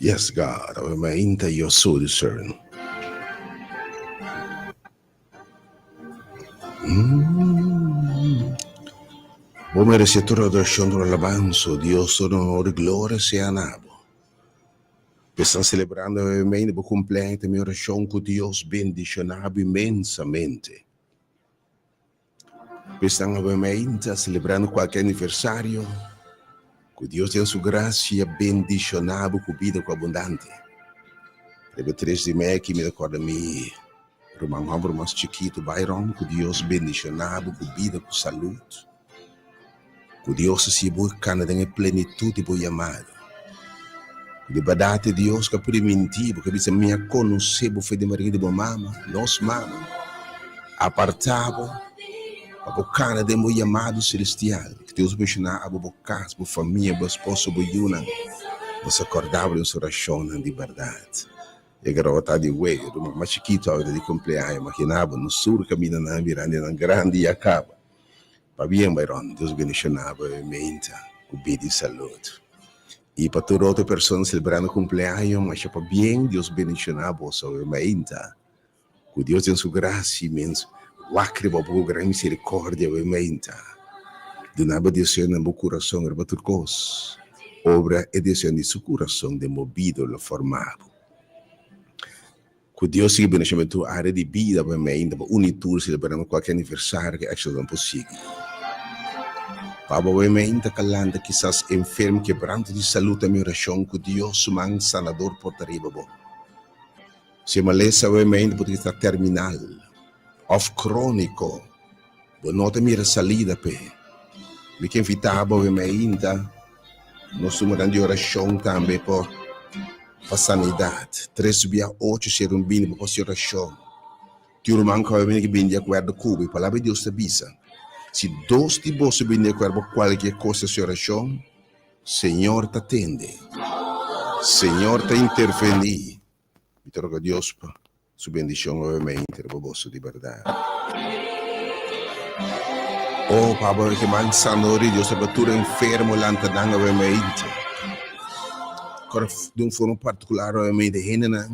Yes, God, I will enter your soul discern. Mm. Bo merece tur adoracion, tur alabanza, Dios, tur honor y gloria sea na bo. Están celebrando obviamente bo cumpleaños, mi oracion cu Dios bendiciona bo inmensamente. Están obviamente celebrando cualquier aniversario, cu Dios den su gracia bendiciona bo cu vida cu abundante. Riba 3 di mei aki mi ta corda mi ruman homber mas chikito Byron, cu Dios bendiciona bo cu vida cu salud. Cu Dios haci bo cana den e plenitud di bo yamado. Cu di berdad e Dios cu a priminti bo, cu a bisa mi a conoce bo for di barriga di bo mama, nos mama, aparta bo pa bo cana den bo yamado celestial. Cu Dios bendiciona abo, bo cas, bo famia, bo esposo, bo yunan. Nos a corda bo den nos oracionnan di berdad. E garota di wei, ruman mas chikito awe ta di cumpleaños, imagina bo, nos tur caminda nan birando nan grandi y a caba. Pabien Byron, Dios bendiciona bo e meinta cu bida y salud. Y pa tur otro persona celebrando cumpleaños, masha pabien, Dios bendiciona boso e meinta. Cu Dios den su gracia inmenso wak riba bo cu gran misericordia e meinta. Duna bo deseo den bo curason riba tur cos. Obra e deseo di su curason den bo bida lo forma bo. Ku Dios sigui bendishon tur área di bida pa mi ainda pa uni tur selebrando kualke aniversario ku Exodon por sigui. Pa bo mi ainda ta lanta kisas enfermo kebranto di salú ta mi orashon ku Dios su man sanador por ta riba bo. Si e malesa awe mi ainda por ta terminal òf króniko bo no ta mira salida p'e. Mi ke invitá bo awe mi ainda nos tuma nan di orashon tambe por. Pa sanidat, tres bia ocho ser un bini pa hasi orashon. Tin un ruman ku a bini ki bini di akuerdo ku bo. E Palabra di Dios ta bisa, Si dos di boso bini di akuerdo pa kualke kos hasi orashon, Señor ta tende. Señor ta intervení. Mi ta roga Dios pa Su bendicion obviamente riba boso di berdad. Oh, Papa, ke man sanador di Dios riba tur enfermo lanta nan obviamente. Kor di un forma particular obviamente hendenan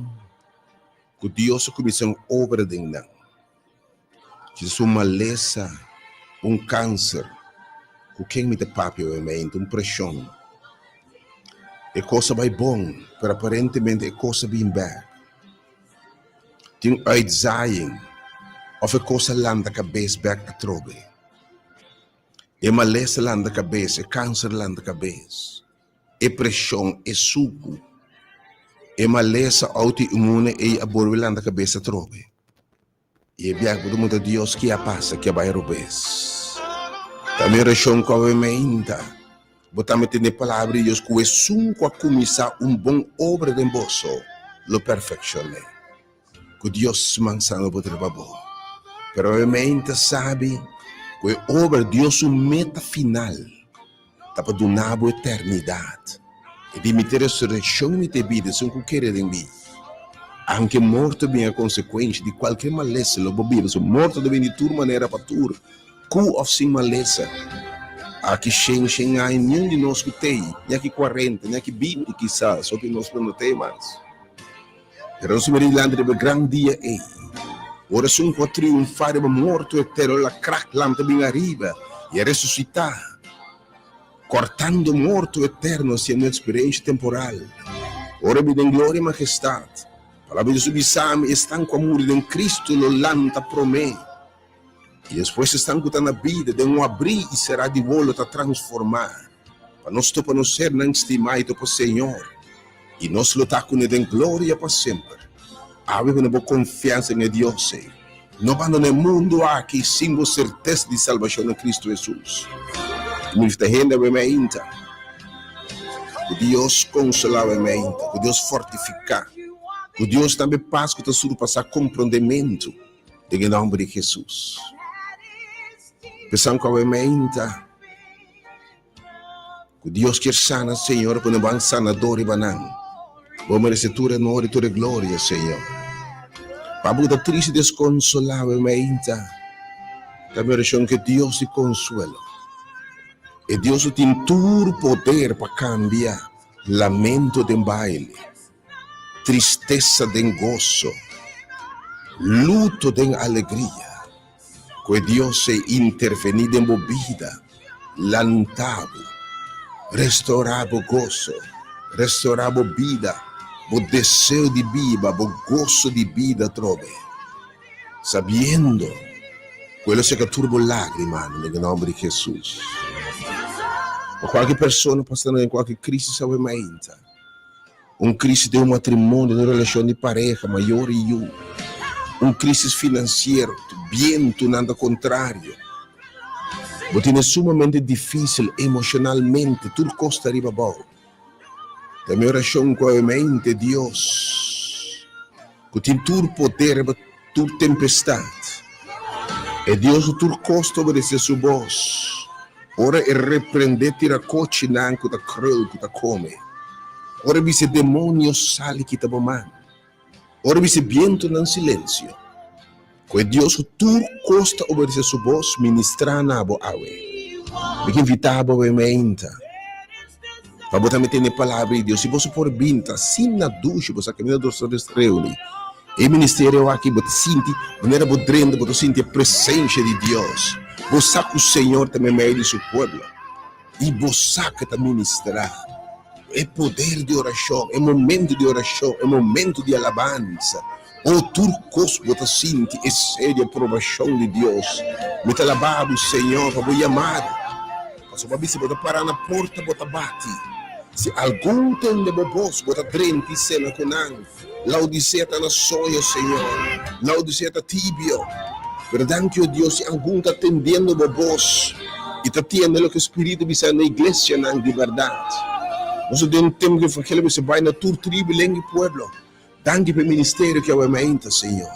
ku Dios a kuminsa un obra den nan. Kisas un malesa, un kanser, ku ken mi ta papia obviamente, un preshon. E kos a bai bon, pero aparentemente e kos a bin bek. Tin uitzaaiing of e kos a lanta kabes bek atrobe. E malesa lanta kabes, e kanser lanta kabes, e preshon, e suku, e malesa autoimmune ei a bolbe lanta kabes atrobe. I e biaha ku ta muntra Dios ki a pasa, ki a bai robes. Ta mi orashon ku awe mainta bo tambe tende e palabra di Dios ku esun ku a kuminsá un bon obra den boso lo perfekshon'é. Ku Dios man sano por riba bo. Pero awe mainta sabi ku e obra Dios su meta final ta pa duna bo eternidat. E di mi ta e resurekshon i mi ta e bida, esun ku kere den mi, aunke morto bin a konsekuensha di kualke malesa, lo bo biba. So morto ta bin di tur manera pa tur, ku òf sin malesa. Aki shen shen aña niun di nos ku t'ei, ni aki kuarenta, ni aki binti kisas, hopi nos lo no t'ei mas. Pero nos mira dilanti riba e gran dia ei, ora esun ku a triunfá riba morto eterno la krak lanta bin ariba i a resusitá, Cortando morto eterno haciendo un experiencia temporal. Ora mi den gloria y majestad, Palabra di Dios bisa mi, esnan cu a muri den Cristo lo lanta prome, y despues esnan cu ta na bida den un abri y cera di wowo lo ta transforma, pa nos topa nos sernan stima y topa Señor, y nos lo ta cune den gloria pa semper. Awe pone bo confiansa den e Dios ey. No bandoná e mundu aki sin bo sertesa di salbashon na Kristu Hesus. Mi invitá hende awe meinta ku Dios konsolá awe meinta, ku Dios fortifiká, ku Dios tambe pas ku ta surpasá komprondementu den e nòmber di Hesus. Pensan ku awe meinta Ku Dios kier sana, Señor, pone bo sanador riba nan. Bo merece tur honor i tur e gloria, Señor. Pa bo ku ta triste i desconsolá awe mainta, ta mi oracion ku e Dios di consuelo, e Dios ku tin tur poder pa cambia lamento den baile, tristesa den goso, luto den alegria. Ku e Dios ei intervení den bo bida, lanta bo, restourá bo goso, restourá bo bida, bo deseo di biba, bo goso di bida atrobe, sabiendo ku e lo seka tur bo lágrimanan den e nòmber di Hesus. Pa kualke persona pasando den kualke krísis awe mainta, Un crisis den un matrimonio, den un relacion di pareha, mayor y yu. Un crisis financiero, bientonan ta contrario. Bo tene sumamente dificil emocionalmente, tur cos ta riba abao. Ta mi oracion cu awe mente Dios, cu tin tur poder riba tur tempestad, e Dios cu tur cos ta obedece su bos, ora e reprende tiracochinan cu ta krul, cu ta come, ora e bisa e demonio sali kita bo man, ora e bisa e bientonan silencio, cu e Dios cu tur cos ta obedece su bos ministra na bo awe. Mi ke invita bo awe meinta pa bo tambe tende e palabra di Dios. Si boso por bin ta asina dushi, bo sa caminda nos ta reuni. E ministerio aki bo ta sinti manera bo drenta bo ta sinti e presencia di Dios. Bo sa cu Señor ta meimei di su pueblo y bo sa cu e ta ministra. E poder di oracion, e momento di oracion, e momento di alabansa. O tur cos bo ta sinti e sed di aprobacion di Dios. Mi ta alaba bo, Señor, pa bo yamada. Pasobra bo a bisa bo ta para na porta bo ta bati. Si algun tende bo bos, bo ta drenta y cena cu nan. Laodicea ta na soño, Señor. Laodicea ta tibio. Pero danki, o Dios, si algun ta atendiendo bo bos i ta tende loke Spiritu bisa na iglesianan di bèrdat. Nos ta den un tempu ku evangelio mester bai na tur tribu, lenga i pueblo. Danki pa e ministerio ku awe mainta, Señor,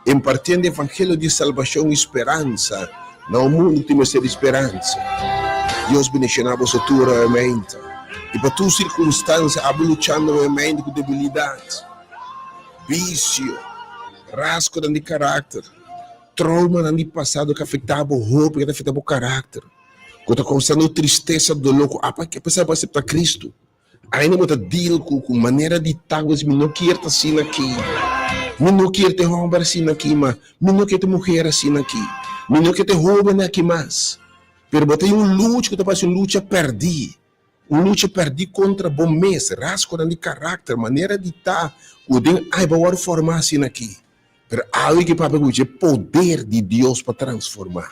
impartiendo e evangelio di salbashon i speransa na un mundu ku tin mester di speransa. Dios bendishoná boso tur awe mainta. I pa tur sirkunstansia abo luchando awe mainta ku debilidat, bisio, rasgonan di karakter, troumanan di pasado ku afektá bo hopi, ku ta afektá bo karakter, ku ta kousando tristesa, doló, ku apesar bo aseptá Kristu, Ainda bo ta deal ku ku manera di ta bo mi no kier ta asina aki, mi no kier ta e homber asina aki mas, mi no kier ta e muher asina aki, mi no kier ta e hoben aki mas. Pero bo ta un lucha ku ta parse un lucha pèrdí, un lucha pèrdí kontra bo mes, rasgonan di karakter, manera di ta ku den ai bo a wòrdu formá asina aki. Pero awe ke papia ku dje poder di Dios pa transformá.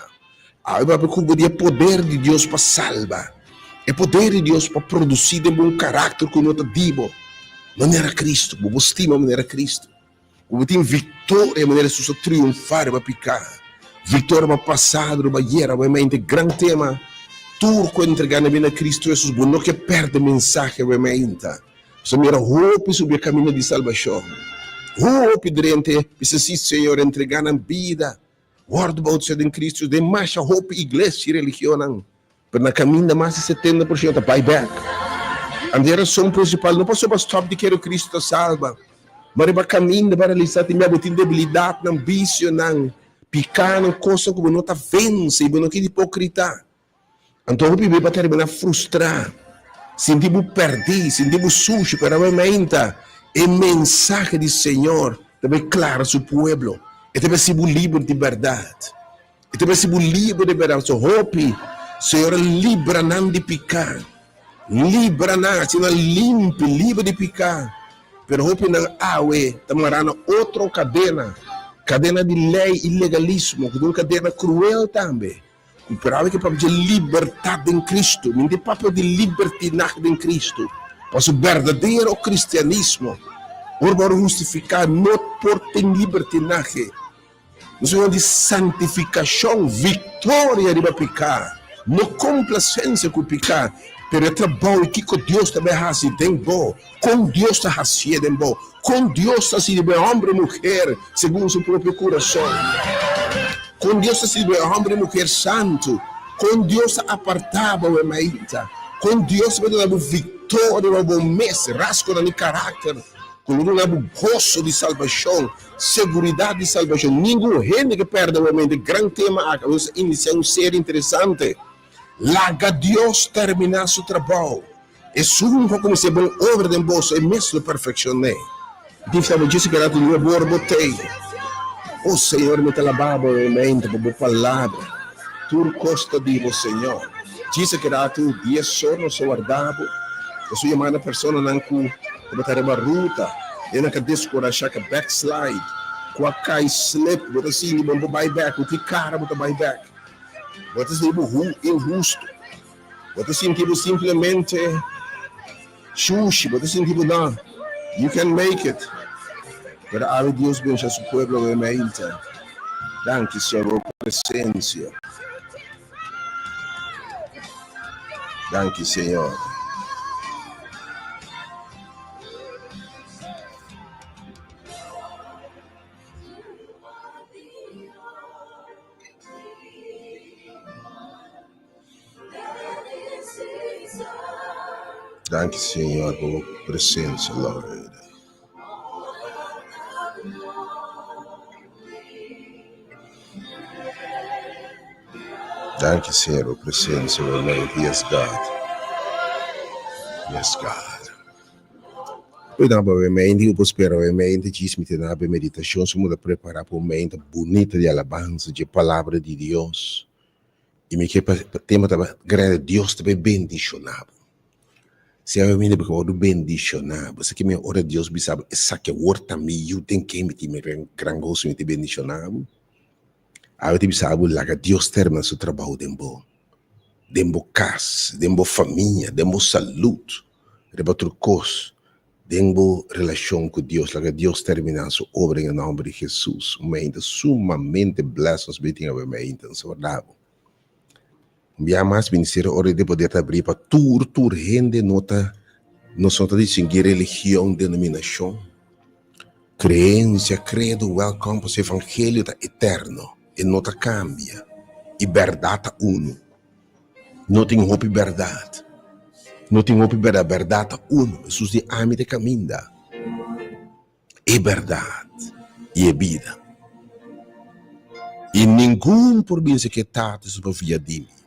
Awe papia ku bo di e poder di Dios pa salba. E poder di Dios pa produsí den bo un karakter ku no ta di bo, manera Kristu, ku bo por stima manera Kristu, ku bo tin viktoria manera Hesus a triunfá riba piká, viktoria riba pasado, riba ayera, awe mente. Gran tema, tur ku entregá na bida na Kristu Hesus, bo no ke pèrdè mensahe awe mainta. Nos a mira hopi subi e kaminda di salbashon. Hopi drente bisa, Sí, Señor, entregá nan bida, wòrdu boutisá den Kristu. Den masha hopi iglesia i religionnan, pero na kaminda mas di 70% ta bai bèk. Anto e rason prinsipal no pasobra stòp di kere Kristu ta salba, ma riba kaminda pa realisá tin bia bo tin debilidatnan, bisionan, pikánan, kosnan ku bo no ta vense i bo no keda hipokrita. Anto hopi bia bo ta terminá frustrá, sinti bo pèrdí, sinti bo sushi, pero awe mainta e mensahe di Señor ta bai klara su pueblo, e ta bai hasi bo liber di bèrdat, e ta bai hasi bo liber di bèrdat. So hopi Señor a libra nan di piká, libra nan, hasi nan limpi, liber di piká, pero hopi nan awe ta mará na otro kadena, kadena di lei i legalismo, ku ta un kadena kruel tambe. Ku praba ke papia dje libertat den Kristu, mi no papia di libertinahe den Kristu, pasobra berdadero kristianismo, ora bo a hustifiká, no por tin libertinahe. Nos ta di santifikashon, viktoria riba piká, no komplasensia ku piká, pero e trabou i kiko Dios ta bai hasi den bo, kon Dios ta hasié den bo, kon Dios ta hasi di bo e hòmber i muher segun su propio kurason, kon Dios ta hasi di bo e hòmber i muher santu, kon Dios ta apartá bo e mainta, kon Dios ta bai duna bo viktoria riba bo mes rasgonan di karakter ku lo duna bo goso di salbashon. Seguridat di salbashon. Ningun hende ke pèrdè awor-mente. Gran tema aki. Nos ta inisiá un serie interesante. Laga Dios terminá su trabou. Esun ku a kuminsá e bon obra den boso, e mes lo perfekshon'é. Dif ta bo djis keda tin wor bo tei. O Señor, mi ta alabá bo awor-mente pa bo palabra. Tur kos ta di bo, Señor. Djis a keda tin dies or nos a warda bo. Nos a yama na personanan ku tabata riba ruta, e nan ka deskurashá, ka backslide, ku a kai slip. Bo ta sinti bo no por bai bèk. Ku ki kara bo ta bai bèk? Bo ta sinti bo inhustu. Bo ta sinti bo simplemente shushi. Bo ta sinti bo no, you can make it. Pero awe Dios bensha su pueblo nuevamente. Danki, Señor, pa bo presencia. Danki Señor. Danki Señor pa bo presencia Lord. Danki Señor bo presencia bo mei Yes God Yes God Hoy nan pa mente ku por spera bo mente djis mi tene abe meditacion su muda prepara pa un mente bunita di alabansa dje palabra di Dios y mi ke pa tema ta grandi Dios ta bay bendiciona bo. Si awe mi bo wòrdu bendishoná, bo sa ki mi ora Dios bisa bo, esaki awor ta mi yu den ken mi tin mi gran goso, mi ta bendishoná bo. Awe ta bisa bo, laga Dios terminá su trabou den bo, den bo kas, den bo famia, den bo salud, riba tur kos, den bo relashon ku Dios. Laga Dios terminá su obra den e nòmber di Hesus. Un mente sumamente bless nos bai tin awe mente, nos ta warda bo. Un bia mas Ministerio Orden di Poder ta abrí pa tur tur hende no ta nos no ta distinguí religion, denominashon, kreensia, kredo, welcome pasobra evangelio ta eterno e no ta kambia i bèrdat ta unu. No tin hopi bèrdat no tin hopi bèrdat bèrdat ta unu Hesus di ami ta e kaminda. E bèrdat i e bida. I ningun por binse ku e Tata si no via di mi.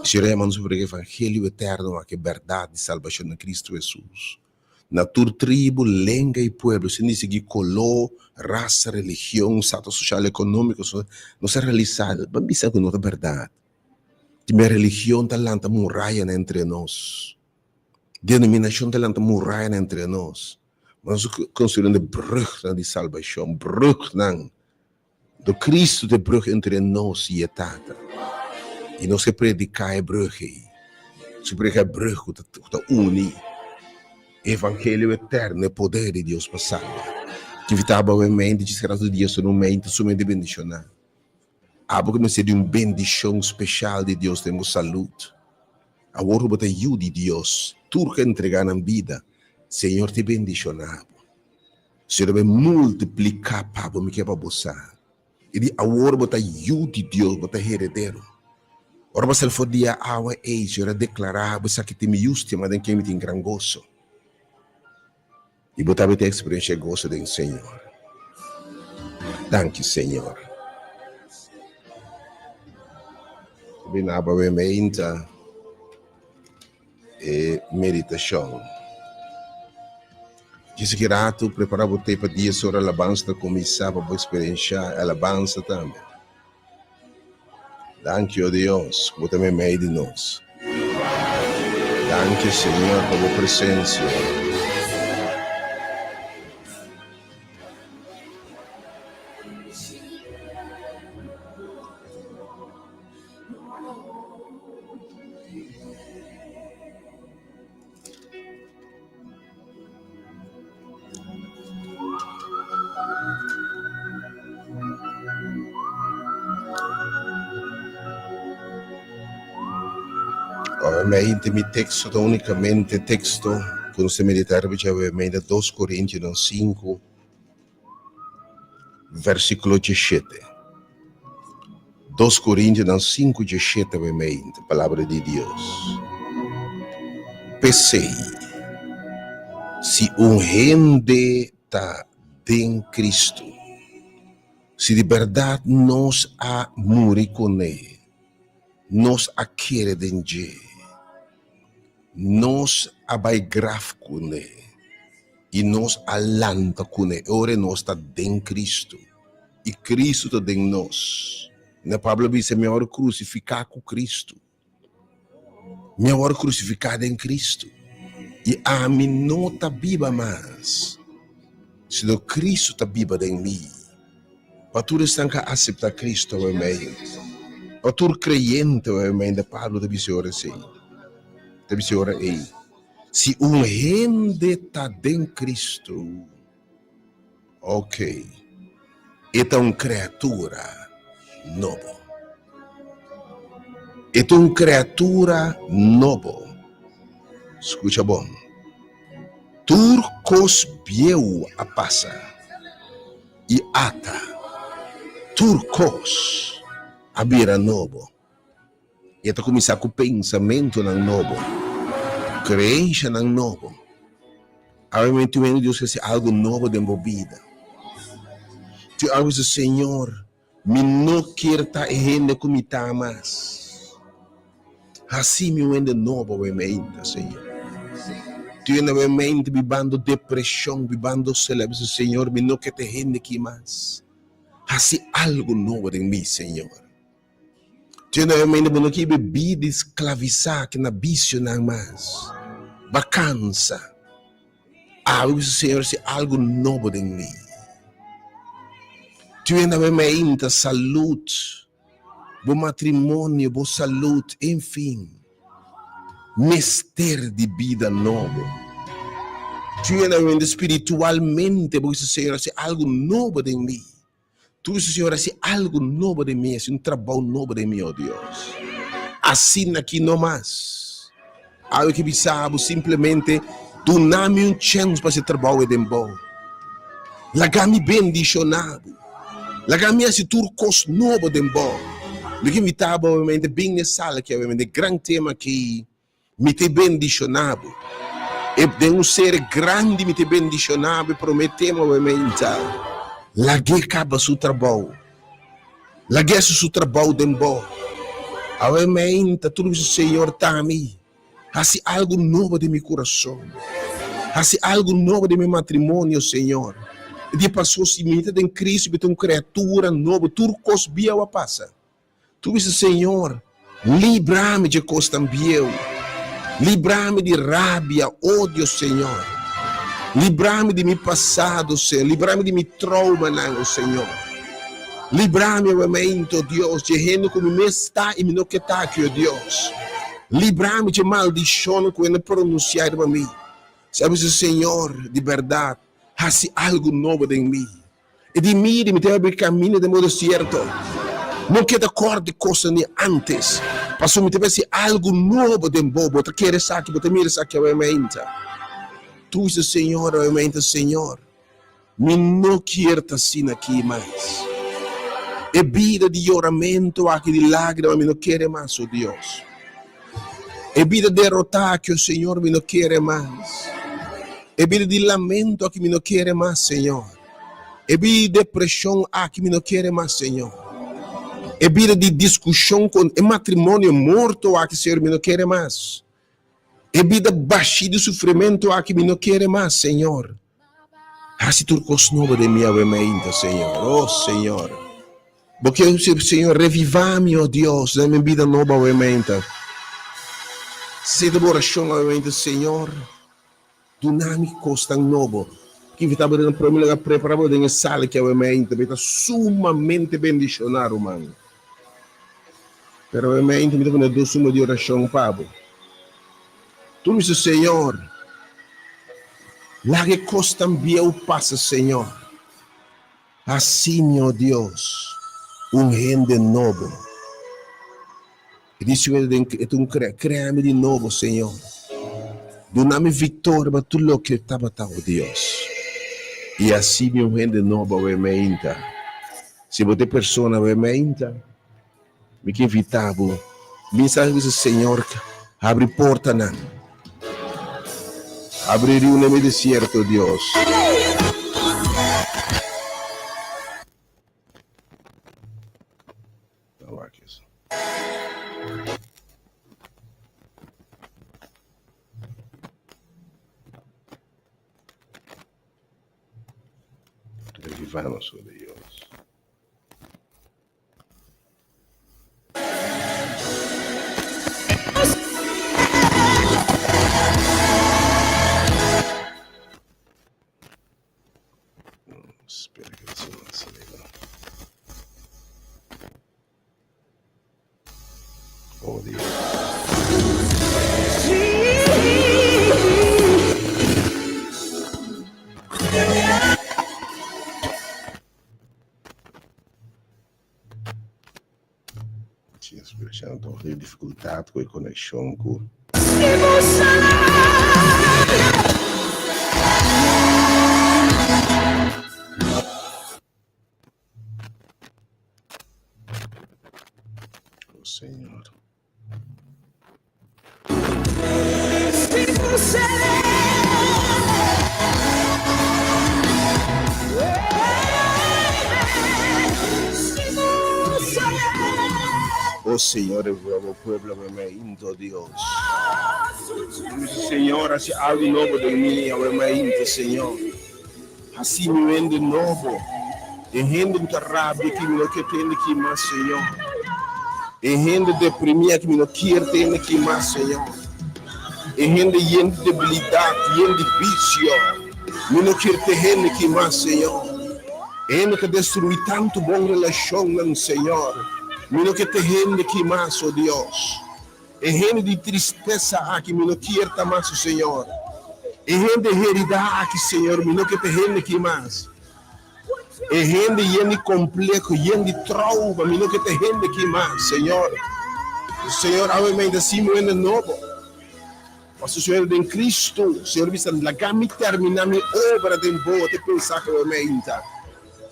Esei rema nos prediká evangelio eterno aki, e bèrdat di salbashon den Kristu Hesus, na tur tribu, lenga i pueblo, sin distinguí koló, rasa, religion, status sosial, ekonómiko. Nos a realisá, ban bisa ku no ta bèrdat. Tin bia religion ta lanta murayanan entre nos. Denominashon ta lanta murayanan entre nos. Nos a konstruí e brùgnan di salbashon, brùgnan. Do Kristu ta e brùg entre nos i e Tata. I nos ke prediká e brùg ei. Nos ke prediká e brùg ku ta uni e evangelio eterno, e poder di Dios pa salba. Ki invitá bo awe mente, djis keda tur dia su un mente sumamente bendishoná. Abo ku mester di un bendishon speshal di Dios den bo salud. Awor ku bo ta yu di Dios, tur ku a entregá nan bida, Señor ta bendishoná bo. Señor ta bai multipliká pa bo, mi ke pa bo sa. I di awor bo ta yu di Dios, bo ta heredero. Ora bo sali for di e awa ei, Señor a deklará bo, Esaki ta mi yu stimá den ken mi tin gran goso. I bo tambe ta eksperenshá e goso den Señor. Danki, Señor. Bin aba we meinta e meditashon. Djis ki ratu prepara bo te pa dies ora alabansa ta kuminsá pa bo eksperenshá e alabansa tambe. Danki, o Dios, ku bo ta meimei di nos. Danki, Señor, pa bo presensia. Awe mi teksto ta únikamente teksto ku nos ta meditá riba dje awe mainta, 2 Korintionan 5, versíkulo 17. 2 Korintionan 5, 17 awe mainta, palabra di Dios. P'esei, si un hende ta den Kristu, si di bèrdat nos a muri kuné, Nos a kere den dje. Nos a bai graf kuné i nos a lanta kuné. E ora nos ta den Kristu i Kristu ta den nos. Na Pablo a bisa, Mi a wòrdu krusifiká ku Kristu. Mi a wòrdu krusifiká den Kristu i ami no ta biba mas, sino Kristu ta biba den mi. Pa tur esnan ka aseptá Kristu awe-mei, pa tur kreyente awe-mei, nta Pablo ta bisa e ora esei, ta bisa e ora ei, Si un hende ta den Kristu, ok, e ta un kreatura nobo. E ta un kreatura nobo. Skucha bon. Tur kos bieu a pasa. I ata, tur kos a bira nobo. E ta kuminsá ku pensamentunan nobo, kreenshanan nobo. Awe mi tin wende Dios hasi algu nobo den bo bida. Tin algu bisa, Señor, Mi no kier ta e hende ku mi ta mas. Hasi mi un hende nobo awe meinta, Señor. Tin hende awe meinta bibando depreshon, bibando soledad. Bisa, Señor, mi no ke ta e hende aki mas. Hasi algu nobo den mi, Señor. Tin hende awe meinta bo no ke bebida sklavisá ke na bisionan mas. Ba kansa. Awe bisa, Señor, hasi algu nobo den mi. Tin hende awe meinta salud, bo matrimonio, bo salud, enfin, mester di bida nobo. Tin hende awe meinta spiritualmente, bo bisa, Señor, hasi algu nobo den mi. Tu bisa, Señor, hasi algu nobo den mi, hasi un trabou nobo den mi, oh Dios. Asina aki no mas. Awe ke bisa bo simplemente, duna mi un chèns pa hasi trabou e den bo. Laga mi bendishoná bo. Laga mi hasi tur kos nobo den bo. Mi ke invitá bo obviamente bin n'e sala aki obviamente, e gran tema aki. Mi te bendishoná bo. E den un sere grandi mi te bendishoná bo e promé tema bo e meinta. Lag'é kaba su trabou. Lag'é hasi su trabou den bo. Awe meinta tur bisa Señor ta mi. Hasi algu nobo den mi kurason. Hasi algu nobo den mi matrimonio Señor. E dia pasó si mi ta den Cristo mi ta un kreatura nobo tur kos bieu a pasa. Tu bisa, Señor, libra mi dje kosnan bieu. Libra mi di rabia, odio, Señor. Libra mi di mi pasado, Señor. Libra mi di mi troumanan, o Señor. Libra mi awemento, Dios, dje hende ku mi mes ta i mi no ke ta aki, o Dios. Libra mi dje maldishonnan ku hende pronunsiá riba mi. Sa bisa, Señor, di bèrdat, hasi algu nobo den mi. E di miri, mi ta habri kaminda den bo desierto. No keda kòrda di kosnan di ántes, pasobra mi ta hasi algu nobo den bo. Bo ta kere esaki, bo ta mira esaki awe mainta. Tu bisa Señor awe mainta, Señor, mi no kier ta asina aki mas. E bida di yoramentu aki, di lágrima, mi no kere mas, o Dios. E bida derotá aki, o Señor, mi no kere mas. E bida di lamento aki mi no kere mas, Señor. E bida di depreshon aki mi no kere mas, Señor. E bida di diskushon kon e matrimonio morto aki, Señor, mi no kere mas. E bida bashí di sufrimentu aki mi no kere mas, Señor. Hasi tur kos nobo den mi awe mainta, Señor. Oh, Señor. Bo ke, Señor, revivá mi, oh Dios, dame bida nobo awe mainta. Si ta bo orashon awe mainta, Señor, duna mi kosnan nobo. Ki invitá bo den prome lugar, prepara bo den e sala ki awe mainta, bo ta sumamente bendishoná, ruman. Pero awe mainta mi ta pone dos suma di orashon pa bo. Tur bisa, Señor, laga e kosnan bieu pasa, Señor. Hasi mi, o Dios, un hende nobo. E di si den e ta un krea mi di nobo, Señor. Duna mi viktoria riba tur loke tabata, o Dios. I hasi mi un hende nobo awe meinta. Si bo ta e persona awe meinta, mi ke invita bo, bin sa bisa, Señor, habri portanan. Habri riu den mi desierto, Dios. Revivamos, oh Dios. Spera que eso no salga. Oh Dios. Sí, expresión toch de dificultad con conexión con. Oh Señor. Oh Señor, bo pueblo me mainto, Dios. Señor, haci algo nobo den mi, awe mainto, Señor. Haci mi hende nobo. E hende ku ta rabia ki mi no kier tende ki mas, Señor. E hende deprimia ki mi no kier tende ki mas, Señor. E hende yen di debilidat, yen di bisio, mi no kier te hende ki mas, Señor. E hende ku a destrui tantu bon relashonnan, Señor, mi no kier te hende ki mas, o Dios. E hende di tristesa aki mi no kier ta mas, o Señor. E hende herida aki, Señor, mi no ke ta hende ki mas. E hende yen di kompleho, yen di trauma, mi no ke ta hende ki mas, Señor. Señor, awe mi ta si mi hende nobo. Pasobra Señor, den Cristo, Señor bisa, laga mi termina mi obra den bo, te pensa ku awe mi ta.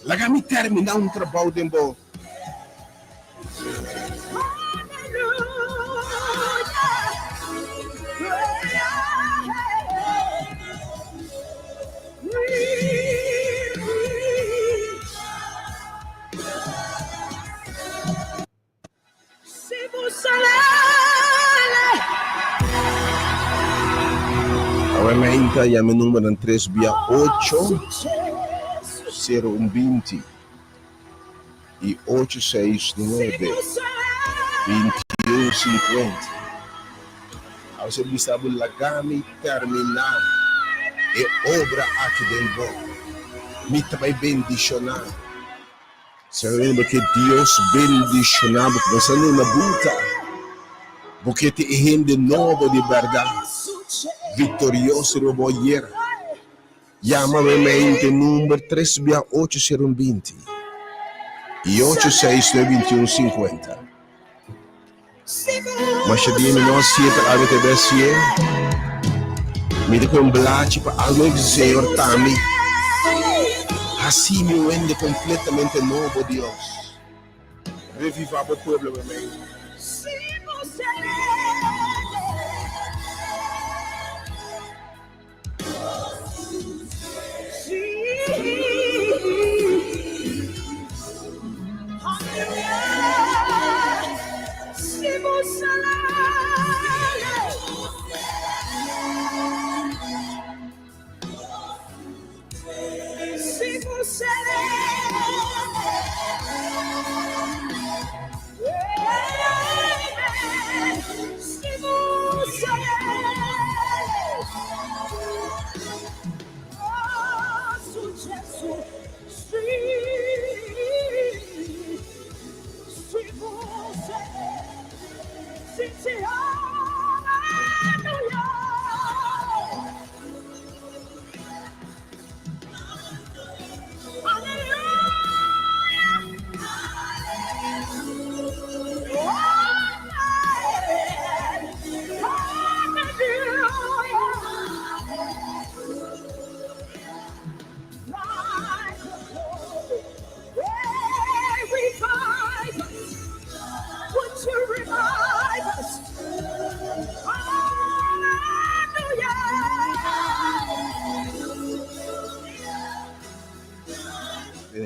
Laga mi termina un trabou den bo. Awe meinta yama e numbernan tres bia ocho sero un binti i ocho seis nuebe 21 50. Awe ser bisa bo laga mi terminá e obra aki den bo. Mi ta bai bendishoná. Sabiendo ke Dios bendishoná bo kumensando na buta, bo ke ta e hende nobo di bèrdat, viktorioso riba bo ayera. Yama memente number tres bia ocho sero un 20 i ocho seis nuebe 21 50. Masha dia mi no a siete algo te be sie. Mi ta con blachi pa algo di Señor tami. Hasi mi un hende completamente nobo, Dios. Reviva bo pueblo, mi mei.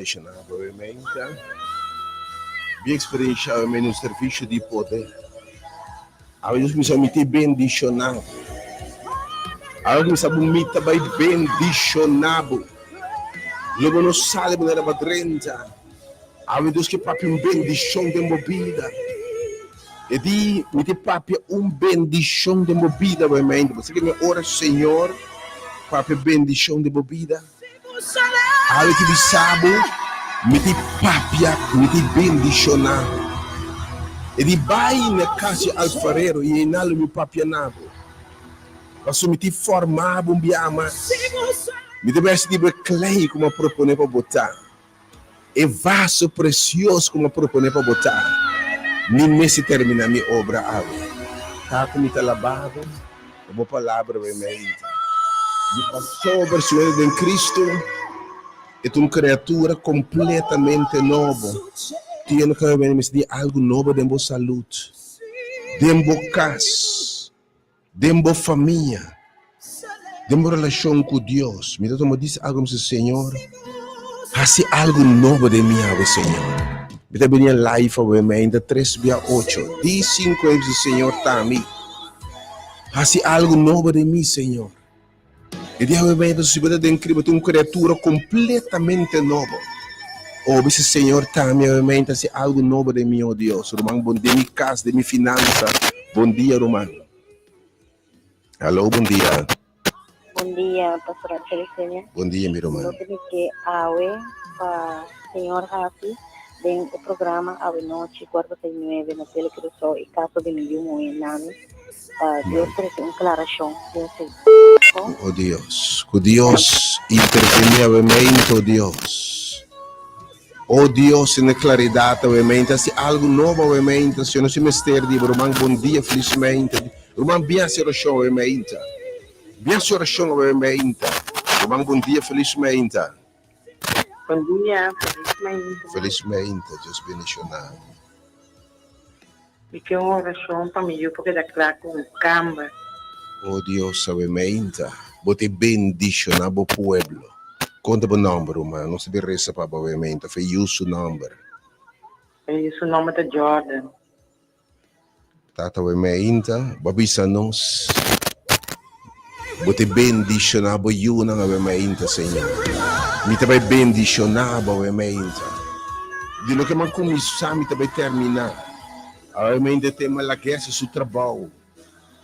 bendishoná bo mente. Bi eksperenshá bo mente un servisio di poder. Awe Dios bisa mi te bendishoná bo. Awe bisa bo mi ta bai bendishoná bo. Lo bo no sali manera bo a drenta. Awe Dios ke papia un bendishon den bo bida. E di, Mi te papia un bendishon den bo bida, bo mente. Bo sa ke mi ora, Señor, papia bendishon den bo bida? Awe ki bisa bo, Mi te papia, mi te bendishoná bo. E di, Bai na kas di alfarero i einan lo mi papia na bo. Pasobra mi te forma bo un biaha mas. Mi ta bai hasi di bo e klei ku mi a proponé pa bo ta. E vaso precioso cu mi a propone pa bo ta, mi mester termina mi obra awe. Ta cu mi ta labado pa bo palabra awe mainta. Di pasobra si un hende den Cristo, e ta un criatura completamente nobo. Tin cu awe mester di algo nobo den bo salud, den bo cas. Den bo famia, den bo relashon ku Dios, mi ta tuma dis algu, mi bisa, Señor, hasi algu nobo den mi awe, Señor. Mi ta bini live awe mainta tres bia ocho, di sinku e bisa, Señor, ta mi. Hasi algu nobo den mi, Señor. E di awe mainta, si bo ta den Cristo, bo ta un kriatura kompletamente nobo. O bisa, Señor, ta mi awe mainta, hasi algu nobo den mi, o Dios. Ruman, bon den mi kas, den mi finansa. Bon dia, ruman. Hallo, bon dia. Bon dia, Pastor Angel Senior. Bon dia, mi ruman. Lo pidi ke awe pa Señor hasi den e programa awe nochi kuarto pa nuebe na Tele Curaçao e kaso di mi yu muhé Nami pa Dios trese un klarashon den su Oh Dios, ku Dios intervení awe mente, oh Dios. Oh Dios, tene klaridat awe mente, hasi algu nobo awe mente, Señor, nos tin mester di bo. Ruman, bon dia, felis mente. Ruman, bin hasi orashon awe mente. Bin hasi orashon awe mente. Ruman, bon dia, felis mente. Bon dia, felis mente. Felis mente, Dios bendishoná bo. Mi ke un orashon pa mi yu por keda kla ku un kamber. Oh Dios awe meinta bo te bendiciona bo pueblo. Konta bo nomber ruman nos ta bin resa pa bo awe meinta fe yu su nomber. E yu su nomber ta Jordan. Tata awe meinta bo a bisa nos bo te bendiciona bo yunan awe meinta Señor. Mi ta bai bendiciona bo awe meinta. Di loke mi a cuminsa mi ta bai termina. Awe meinta e tema lag'e su trabao.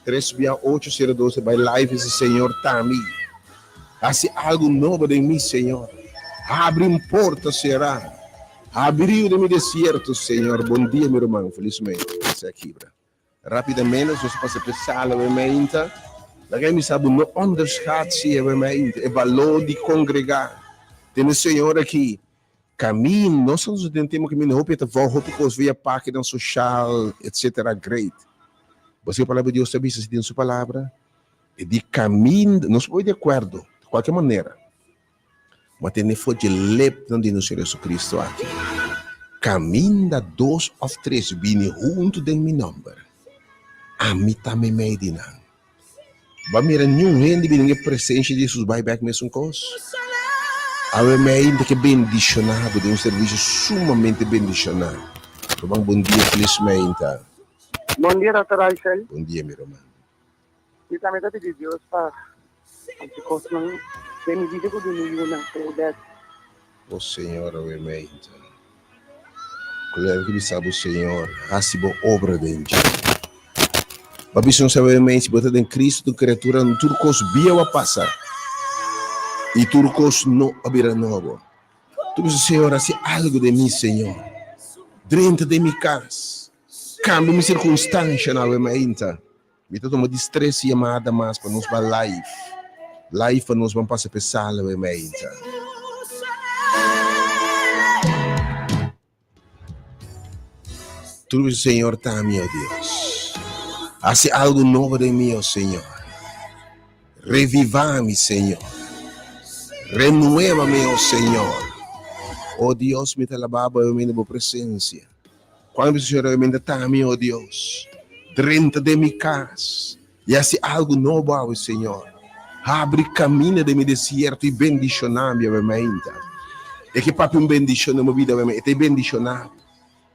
Tres bia ocho sera dos e bai live ese Señor ta mi. Hasi algu nobo den mi Señor. Habri un porta sera. Habri riu den mi desierto Señor. Bon dia mi ruman felismente. Esei a kibra. Rapidamente nos a pasa p'e sala awe meinta. Laga mi sa bo no onderschat si awe meinta e balor di congrega. Tene Señor aki. Camin, nos a den tempo caminda hopi ta vou hopi cos via pakinan social etc. Great. Bo sa e palabra di Dios ta bisa si den su palabra? E di caminda, nos por bay di acuerdo di cualkier manera, ma tene for dje lepnan di nos Señor Jesucristo aki, Caminda dos of tres bini hunto den mi nomber, ami ta meimei di nan. Bo a mira niun hende bini den e presencia di Jesus bai bek mesun cos? Awe mei ta ke bendiciona bo den un servicio sumamente bendiciona. Ruman bon dia feliz meinta. Bon dia Doctor Aysel. Bon dia mi ruman. Mi tambe ta pidi Dios pa haci cosnan den mi bida cu di mi yunan Claudette. O Señor awe meinta. Ku ki bisa bo Señor, hasi bo obra den dje. Bo a bisa nos awe mei, si bo ta den Cristo, tu kriatura tur kos bieu a pasa i tur kos no a bira nobo. Tu bisa, Señor, hasi algu den mi, Señor. Drenta den mi kas, kambia mi sirkunstanshanan awe meinta. Mi ta tuma dis tres yamada mas pa nos ban live. Live pa nos ban pasa p'e sala awe meinta. Tur bisa, Señor ta mi, oh Dios. Hasi algu nobo den mi, oh Señor. Revivá mi, Señor. Renuévame, oh Señor. Oh Dios, mi ta alabá bo awe meinta bo presencia. Cuando bisa Señor awe meinta ta mi, oh Dios. Drenta den mi cas i hasi algu nobo awe, Señor. Habri camina den mi desierto i bendiciona mi awe meinta. E ke papia un bendishon den bo bida awe, e ta bendishoná bo.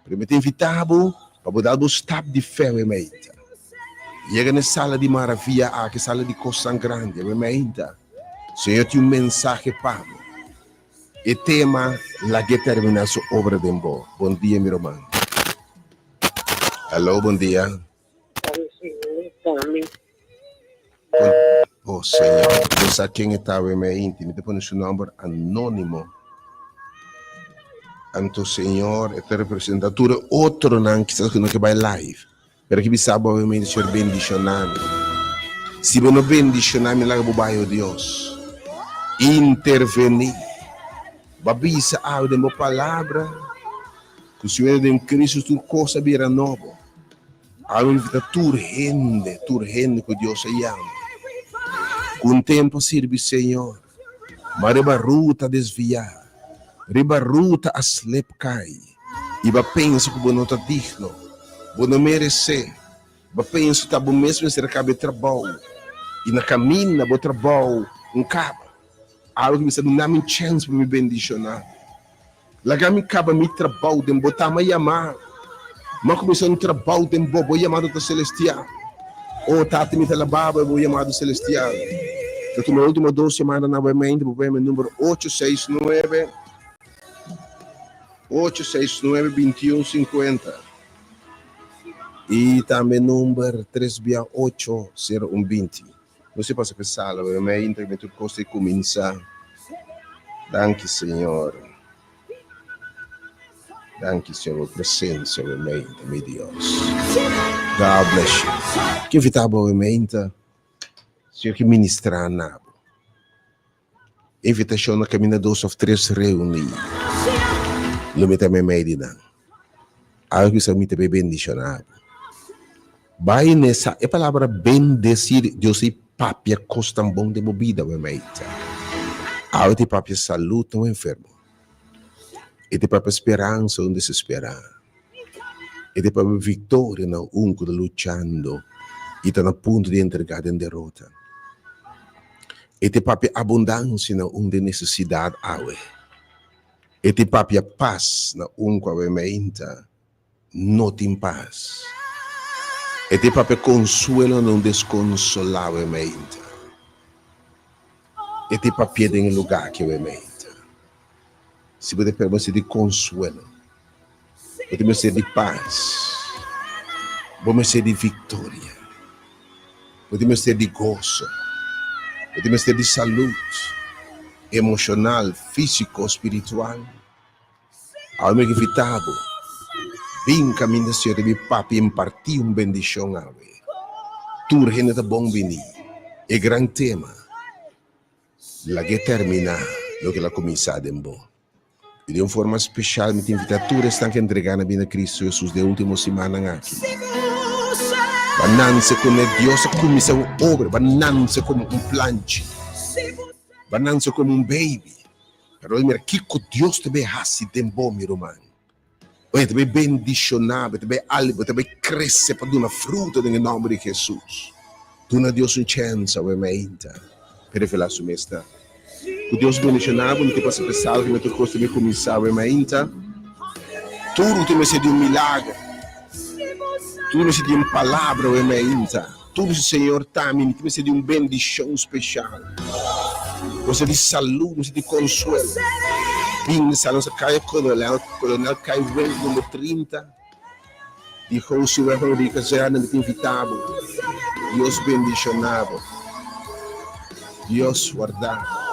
Pero mi ta invitá bo pa bo dal bo stap di fe awe mainta. Yega na e sala di maravia aki, sala di kosnan grandi awe mainta. Señor tin un mensahe pa bo. E tema, Lag'é terminá su obra den bo. Bon dia mi ruman. Hallo, bon dia. Oh Señor, bo sa ken e ta awe mainti. Mi ta pone su nomber anónimo. Anto Señor, e ta representa tur e otronan kisas ku no ke bai live. Pero ki bisa bo awe mainti, Señor bendishoná mi. Si bo no bendishoná mi, laga bo bai, oh Dios. Intervení. Bo a bisa awe den bo palabra ku si bo entra den Cristo tur kos a bira nobo. Awe invita tur hende, tur hende ku Dios a yama, ku un tempu a sirbi Señor, ma riba ruta a desviá, riba ruta a slep kai, i bo a pensa ku bo no ta digno, bo no meresé, bo a pensa ku ta bo mes mester a kaba e trabou, i na kaminda bo trabou un kaba. Awe ki mi sa duna mi chèns pa mi bendishoná bo. Laga mi kaba mi trabou den bo tama yama. M'a kuminsá un trabou den bo, bo yamado ta selestial. O Tata, mi ta alabá bo, bo yamado selestial. Ta tuma e último dos yamada na bo mente, bo por yama e number ocho seis nuebe, ocho seis nuebe, bintiun sinkuenta. I tambe number tres bia ocho, sero un binti. Nos a pasa pa e sala, pero mi a intra mi tur cos ta cuminsa. Danki Señor. Danki Señor bo presencia mi meinta, mi Dios. God bless you. Ke invita bo mi meinta, Señor ke ministra na bo. Invitacion na caminda dos of tres reuni. Lo mi ta meimei di nan. Algo bisa mi ta bay bendiciona bo. Bay nesa e palabra bendecir Dios ei papia cos tan bon den bo bida meimei ta. Awe ta papia salud na un enfermo. E ta papia speransa un desespera. E ta papia victoria na un cu ta luchando y ta na punto di entrega den derota. E ta papia abundansia na un den nesesidat awe. E ta papia pas na un ku awe meinta no tin pas. E ta papia konsuelo na un deskonsolá awe meinta. E ta papia den e lugá aki awe meinta. Si bo ta pera bo mester di konsuelo, bo ta mester di pas, bo mester di viktoria, bo ta mester di goso, bo ta mester di salud emoshonal, físiko, spiritual. Awe mi ke invitá bo, bin kaminda Señor ta bin papia impartí un bendishon awe. Tur hende ta bon bini. E gran tema. Lag'é terminá loke el a kuminsá den bo. I den un forma speshal mi ta invitá tur esnan ku a entregá nan bida na Kristu Hesus den e último simannan aki. Ba nanse kuné Dios a kuminsá un obra, ba nanse komo un planchi, ba nanse komo un baby. Pero mira kiko Dios ta bai hasi den bo, mi ruman. Oye, ta bai bendishoná bo, ta bai alba bo, ta bai krese pa duna fruto den e nòmber di Hesus. Duna Dios un chèns awe mainta pa revelá su mes na. Ku Dios bendishoná bo, no tin pasa pesado ku tur kos ta bai kuminsá awe mainta. Tur ku tin mester di un milager, tur mester di un palabra awe mainta, tur mester Señor ta mi, mi tin mester di un bendishon speshal. Mester di salud, mester di konsuelo. Bin sa nos kaya Kolonel, Kolonel Kaiweg number 30 di Josué Henriquez Kazerne mi ta invita bo. Dios bendiciona bo. Dios warda bo.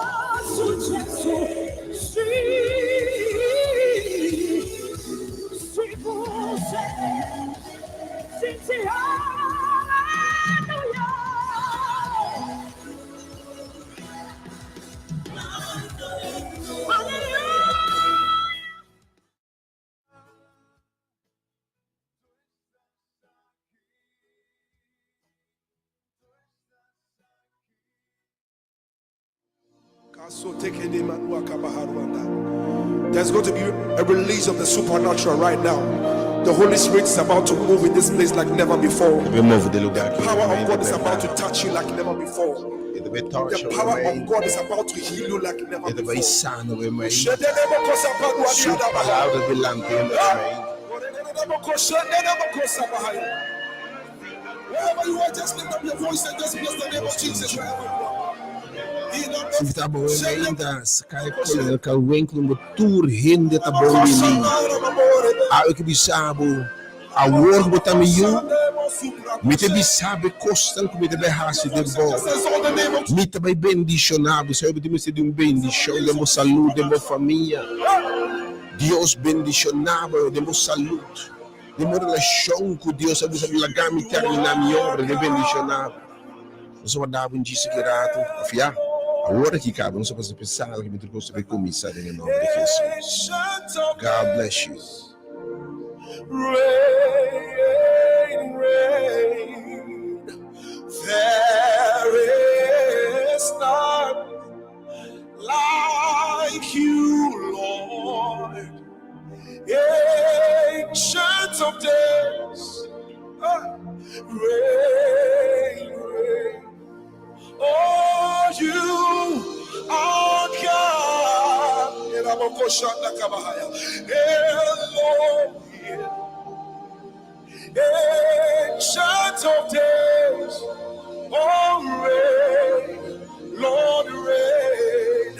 There's going to be a release of the supernatural right now. The Holy Spirit is about to move in this place like never before. E ta bai move den e lugá aki. Power of God is about to touch you like never before. E ta bai touch The power of God is about to heal you like never E ta bai before. sana bo. Su palabra ta lanta hende. Wherever you are, just lift up your voice and just bless the name of Jesus. Wherever you are. Si ta bo ainda, sky kolor ka winkel mo tur hende ta bon bini. Awe ku bisa bo, awor ku bo ta mi yu, mi ta bisa bo e kosnan ku mi ta bai hasi den bo. Mi ta bai bendishoná bo. Sabe bo tin mester di un bendishon den bo salud, den bo famia. Dios bendishoná bo den bo salud, den bo relashon ku Dios. A bisa, Laga mi terminá mi obra den bendishoná bo. Nos a warda bo un djis aki ratu, òf ya, awor aki kaba nos a pasa p'e sala ku mi tur kos ta bai kuminsá den e nòmber di Hesus. God bless you. Reign, reign. There is none like you, Lord. Ancient of days. Ah, reign, reign. Oh, you are God. Elohim. Ancient of days. Oh, reign, Lord, reign.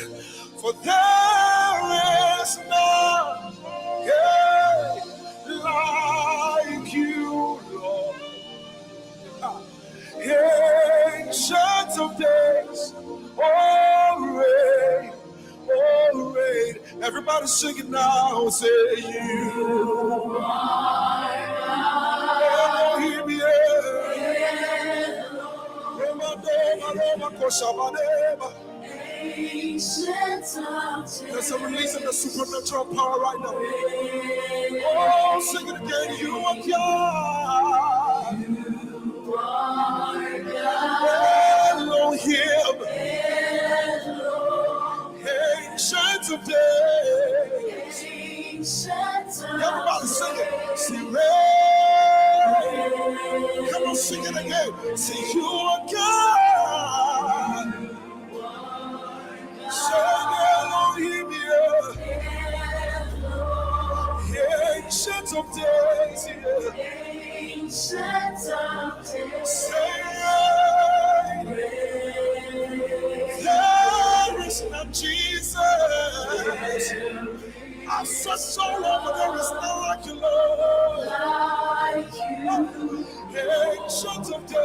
For there is none, yeah, like you, Lord. Ancient of days, oh, reign, oh, reign. Everybody sing it now. Say you Elohim, yeah. Roma, Roma, Koshabaneba. There's a release of the supernatural power right now. Oh, sing it again. You are God. Elohim. Ancient of days. Everybody sing it. See, reign. Come on, sing it again. Say, you are God. Say, Elohim, yeah. Ancient of days, yeah. Say, there is none, Jesus. I've searched all over, there is none like you, Lord. Ancient of days.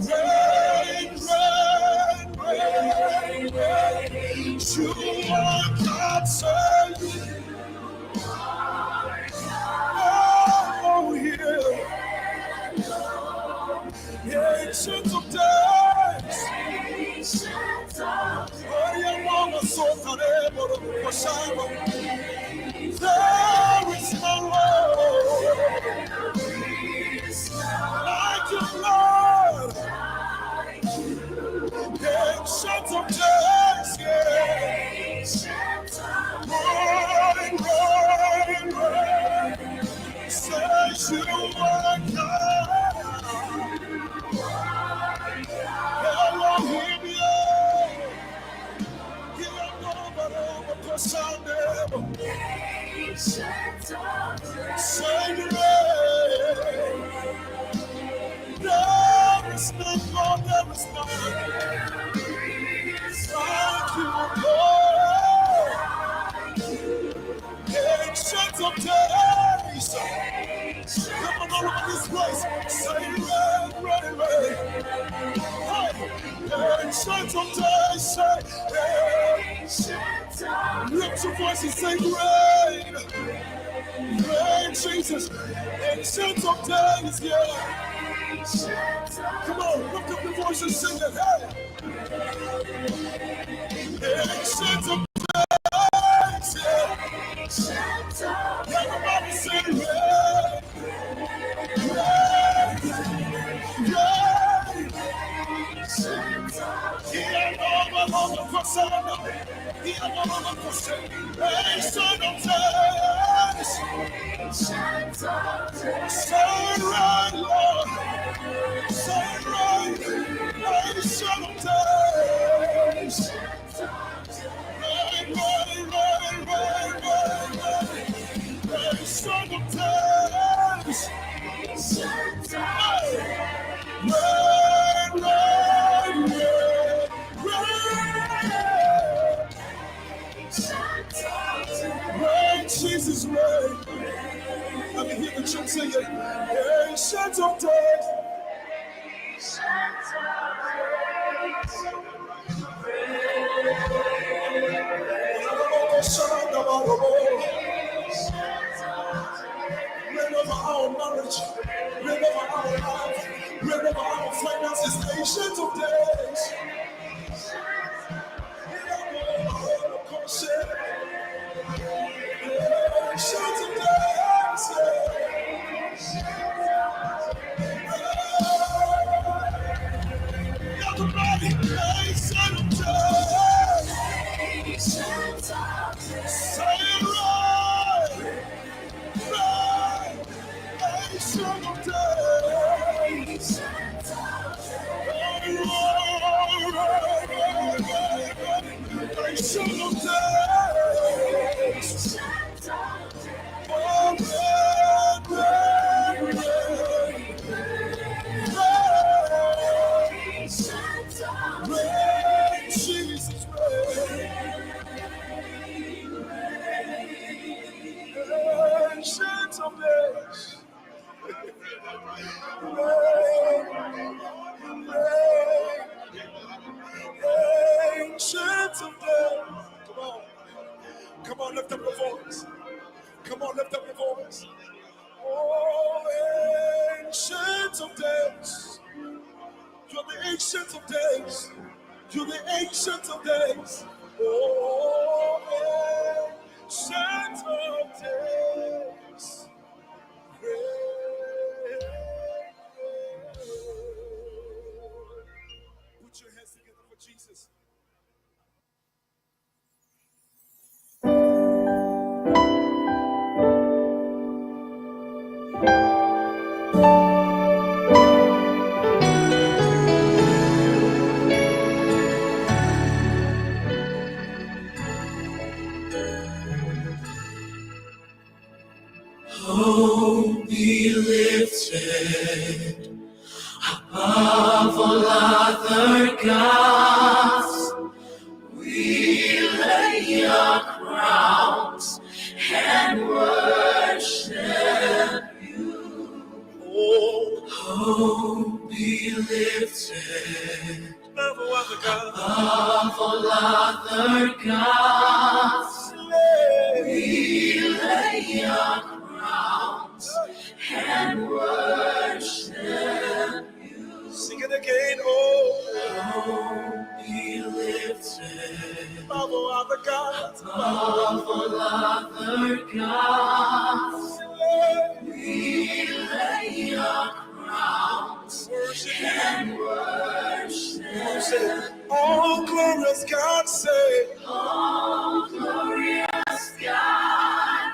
Reign, reign, reign, reign. You are God, say you. Oh, yeah. Ancient of days. Oh, yeah, mama, so There is no Lord like you, Lord. Ancient of days, yeah. Reign, reign, reign. Say you are God. Elohim, yeah. Say reign. There is none, Lord, there is none like you, Lord. Ancient of days. Come on, all over this place. Say reign, reign, reign. Hey, ancient of days. Say, hey. Lift your voice and say, reign. Reign, Jesus. Ancient of days, yeah. Come on, lift up your voice and sing it. Hey. Ancient of days, yeah. Everybody say, reign, reign, reign. Ancient of days. Say right, Lord. Say right. Ancient of days. Right, right, right, right, right, right. Ancient of days. Right, right, right, right. Right, Jesus, right. Let me hear the church sing it. Ancient of days. Reign over our marriage, reign over our life, reign over our finances, ancient of days. Ancient of days. Everybody, ancient of days. Say it right, right. Ancient of days. Ancient of days. Oh, reign, reign, reign. Reign, Jesus, reign. Ancient of days. Reign, reign, ancient of days. Come on. Come on, lift up your voice. Come on, lift up your voice. Oh, ancient of days. You're the ancient of days. You're the ancient of days. Oh, ancient of days. Reign. Put your hands together for Jesus. Oh, be lifted above all other gods. We lay our crowns and worship you. Oh, be lifted Above all other gods. above all other gods. We lay our crowns and worship you. Sing it again. Oh, Oh, be lifted above all other gods. above all other gods. We lay our crowns Worship you. and worship. Say, Oh, glorious God, say, Oh, glorious God,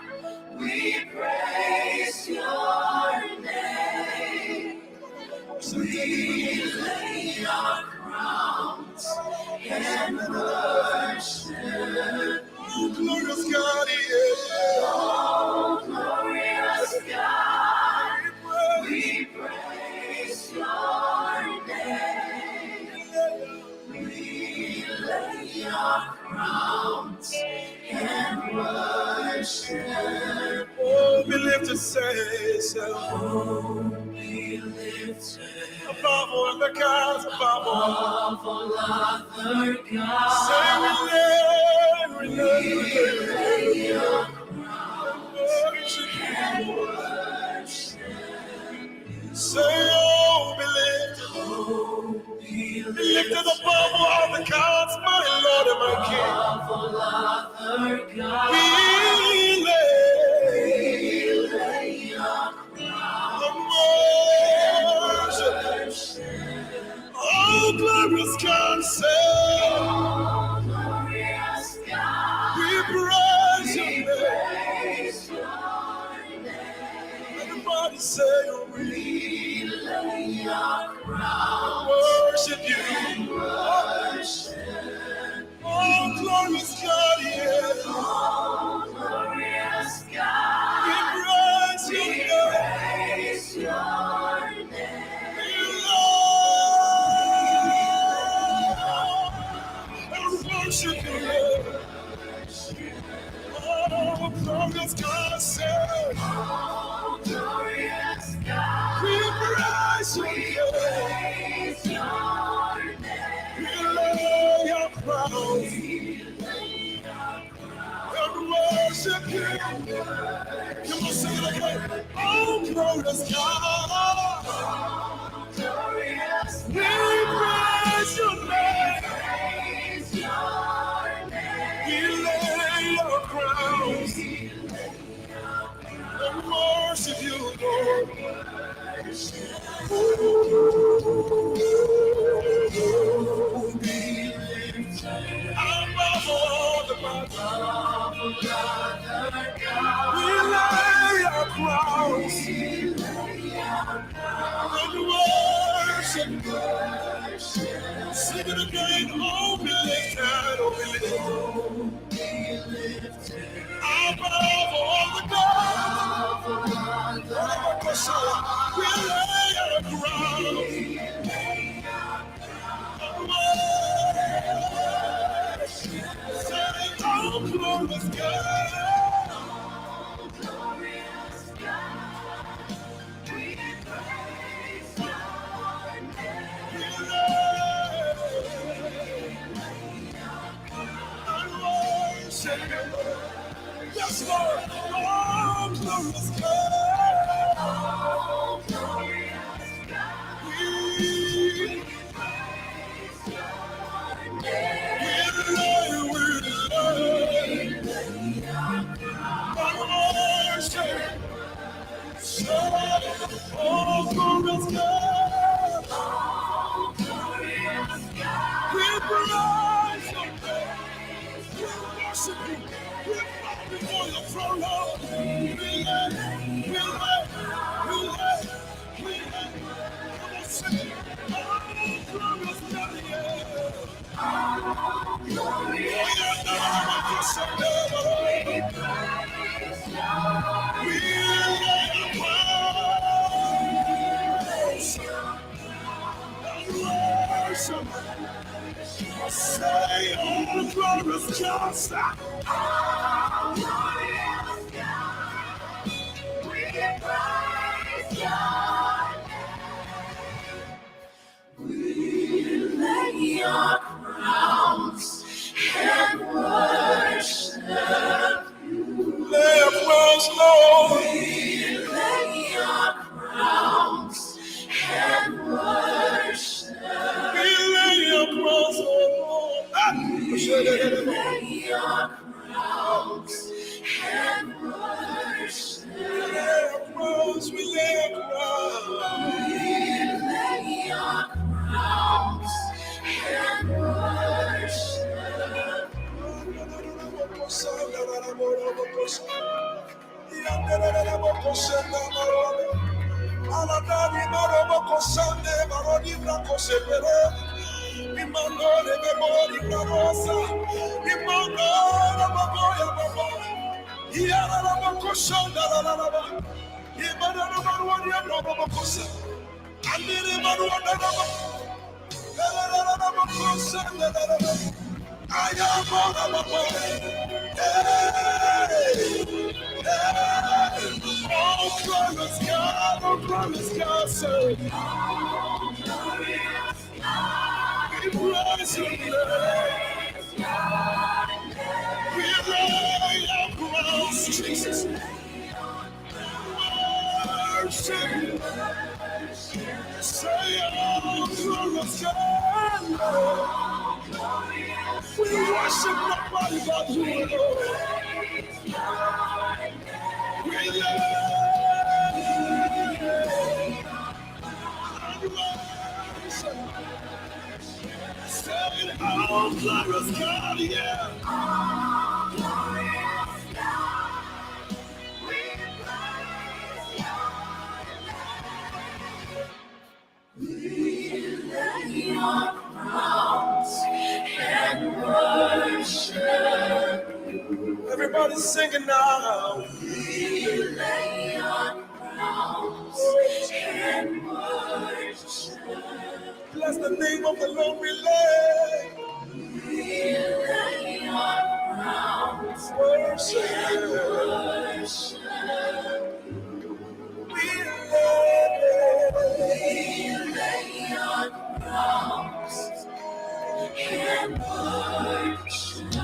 we praise your name. We lay our crowns and worship. Oh, glorious God, yeah. Oh, glorious God, we praise your name. We lay our crowns and worship. Oh, be lifted, say, say, Oh, be lifted above all other gods, above all. above all other Say, gods. we lay, we lay, We we lay, lay our crowns worship and you. worship. Say, oh, be lifted, Oh, be be lifted above all other gods, my Lord and my King. above all other gods. We lay We lay our crowns and worship. worship. Oh, glorious God, say, Oh, Say we lay our crowns worship you. and worship. Oh, glorious God, yeah. Oh, glorious God, We praise we your name. praise your name. We love and worship you, Lord. Oh, glorious God, say Oh, glorious God, we praise your we name. praise your name. We lay our crowns We lay our crowns and worship you. and Come on, sing it worship. again. Oh, glorious God, Oh, glorious we God, praise your we name. praise your We name. lay our crowns We lay our and crowns worship you, Lord. and worship. Oh, Be lifted above all the gods, above all other we gods. lay our crowns We lay our and crowns worship. and worship Sing it again. Oh, be you. lifted, oh, be lifted. Oh, be lifted Above all the gods, above all other gods. we lay our crowns We lay our and crowns and worship. worship Say, oh, you. glorious God. Oh, glorious God, we praise your We name. lay We lay our and crowns worship and you. Yes, Lord. worship Oh, you. glorious God. Oh, glorious God, We, we praise your we name. lay, we lay We lay our and crowns worship. and Say, worship oh, glorious you. God. Oh, glorious We God, praise we your name. praise We your worship you. We bow before your name. throne, Lord. We We lay, lay we our lay, we lay, crowns we and lay. Come on, sing it. worship Oh, glorious God, yeah. Oh, Oh, glorious yeah, no, no, no, no, God, no, no, we no. praise your We lay our name. We crowns lay our and crowns worship. and worship Say, oh, glorious God, Oh, glorious God, we praise your name. We lay our crowns and worship you. lay our crowns, Lord. We lay our crowns and worship We lay our crowns, Lord. Ah, We lay our crowns and worship We lay our crowns, we lay our crowns. We lay our crowns and worship I am on a Hey! Hey! Oh, glorious God, oh, glorious God, say, Oh, glorious God, we praise your we name. praise your We name. lay our crowns, We Jesus. lay our crowns Worship and you. worship Say, oh, you. glorious God, Lord. Oh, glorious We worship God, nobody but you, we Lord. praise your We name. lay We lay our and crowns worship. and worship Say, oh, glorious you. God, yeah. Oh, glorious God, we praise your name. Everybody's singing now. We lay our crowns and worship. Bless the name of the Lord. We lay. We lay our crowns worship. And worship. We lay. We lay our crowns and worship.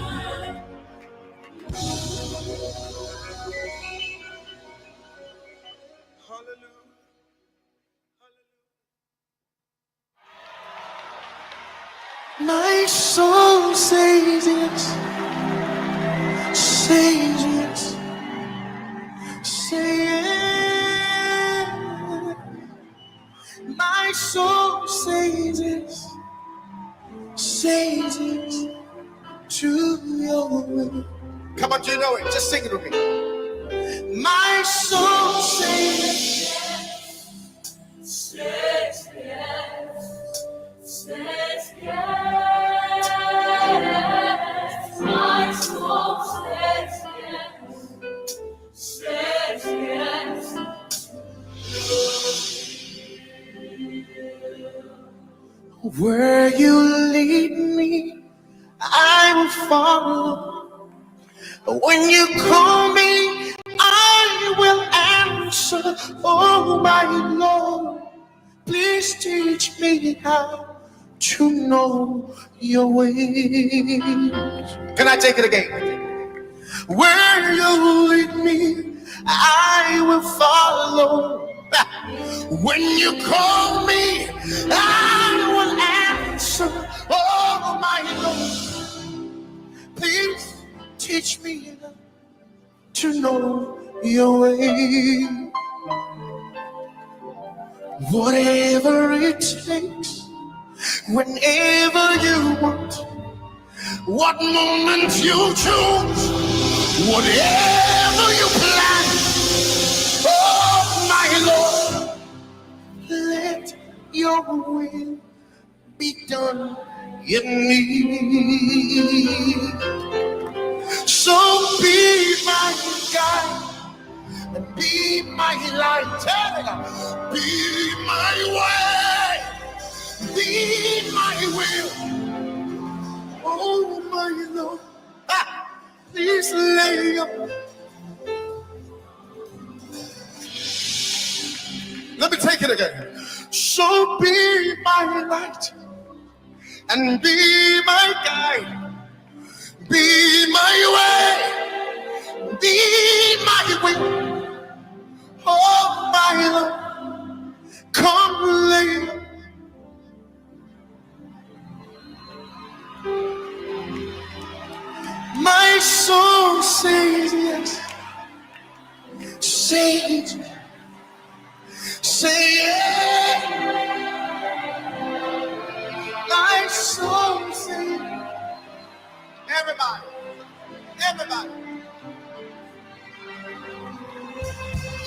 Hallelujah. My soul says yes, says yes, say yes. My soul says yes, says yes to your will. Come on, you know it. Just sing it with me. My soul says Says yes, says yes. My soul says yes, says yes. Where you lead me, I will follow. When you call me, I will answer. Oh, my Lord, please teach me how to know your ways. Can I take it again? Where you lead me, I will follow. When you call me, I will answer. Oh, my Lord, please teach me to know your way. Whatever it takes, whenever you want, what moment you choose, whatever you plan, oh my Lord, let your will be done in me. So be my guide and be my light, be my way, be my will. Oh my Lord, please lay up. Let me take it again. So be my light and be my guide, be my way, be my will. Oh my Lord, come lay. My soul says yes, says, say yes. My soul says, everybody, everybody.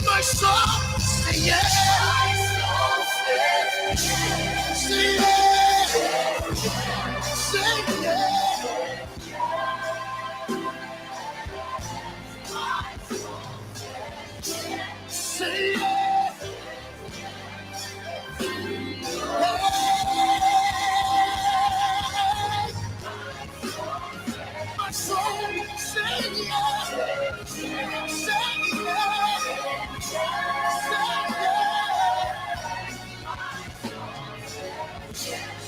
My soul say yes. Say yes. Say yes. Say yes. My soul say yes. Say yes. Say yes.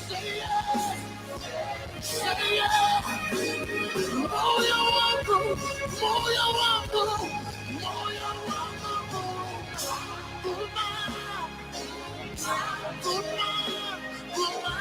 Say yes. Say yes. Moyo wangu, moyo wangu, moyo wangu. Guma, guma, guma.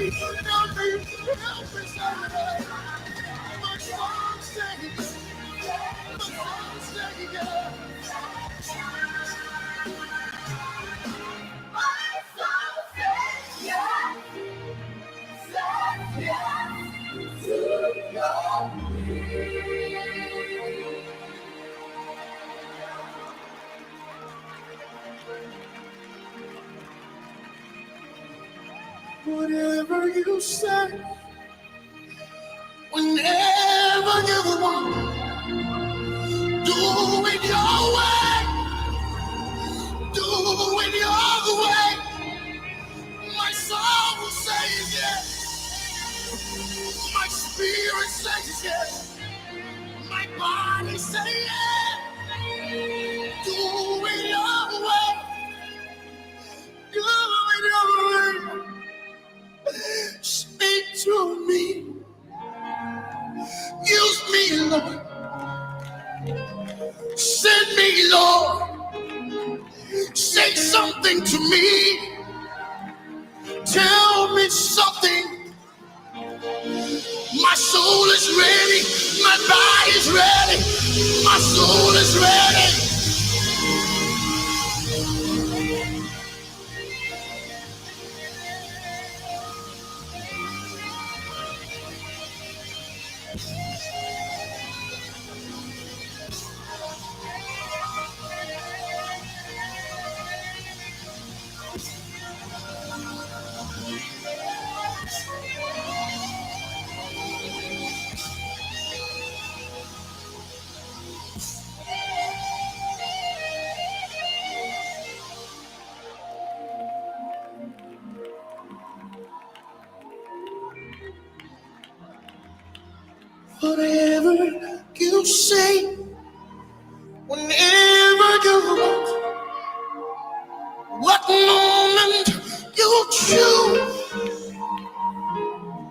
Help me, help me, somebody. My soul says, my soul says yes. My soul says yes, says yes to your will. Whatever you say, whenever you want, do it your way. Do it your way. My soul will say yes. My spirit says yes. My body says yes. Do it your way. Do it your way. Speak to me. Use me, Lord. Send me, Lord. Say something to me. Tell me something. My soul is ready. My body's ready. My soul is ready. Whatever you say, whenever you want, what moment you choose,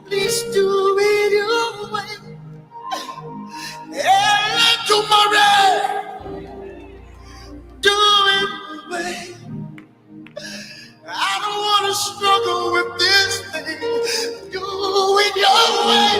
please do it your way. And tomorrow, do it your way. I don't want to struggle with this thing. Do it your way.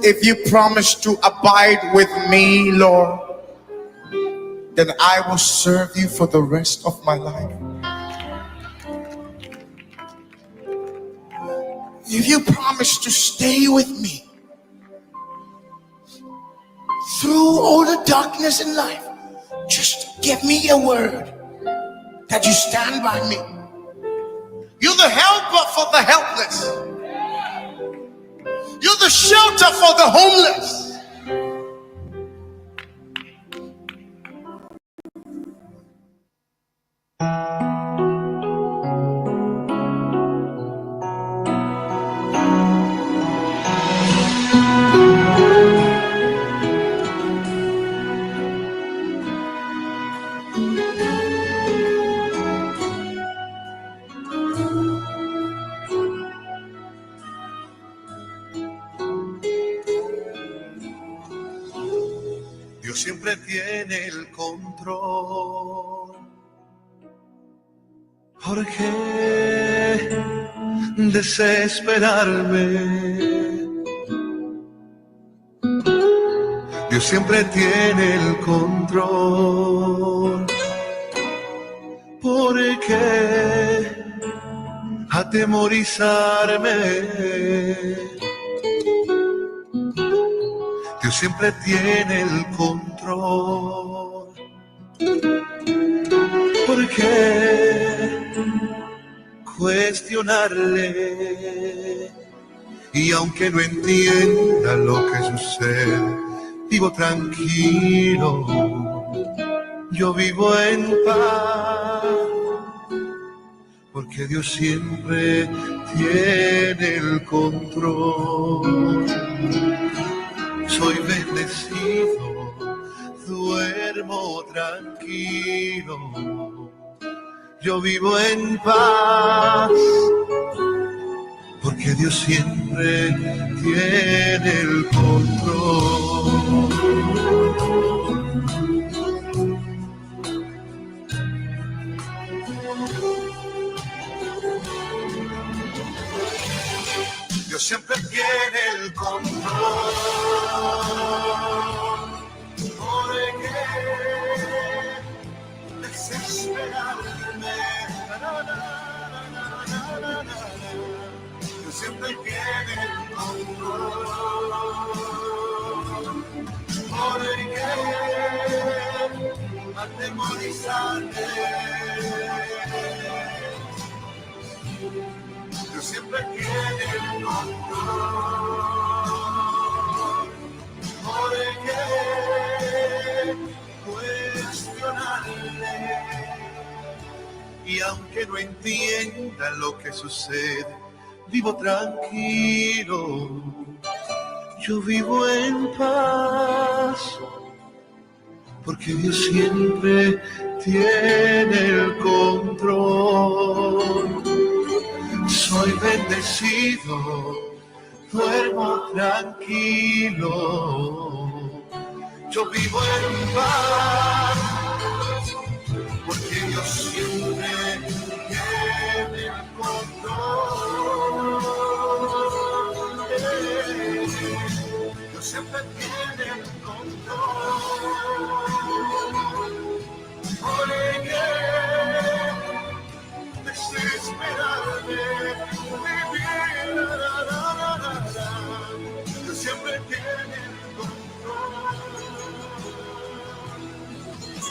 If you promise to abide with me, Lord, then I will serve you for the rest of my life. If you promise to stay with me through all the darkness in life, just give me a word that you stand by me. You're the helper for the helpless. You're the shelter for the homeless. Dios siempre tiene el control. ¿Por qué desesperarme? Dios siempre tiene el control. ¿Por qué atemorizarme? Dios siempre tiene el control. ¿Por qué cuestionarle? Y aunque no entienda lo que sucede, vivo tranquilo. Yo vivo en paz, porque Dios siempre tiene el control. Soy bendecido, duermo tranquilo. Yo vivo en paz, porque Dios siempre tiene el control. Dios siempre tiene el control. ¿Por qué desesperarme? Na, na, na, na, na, na, na. Dios siempre tiene el control. ¿Por qué atemorizarme? Dios siempre tiene el control. ¿Por qué cuestionarle? Y aunque no entienda lo que sucede, vivo tranquilo. Yo vivo en paz, porque Dios siempre tiene el control. Soy bendecido, duermo tranquilo. Yo vivo en paz, porque Dios siempre tiene el control. Dios siempre tiene el control. ¿Por qué desesperarme? Vivir, la, la, la, la, la, la. Dios siempre tiene el control.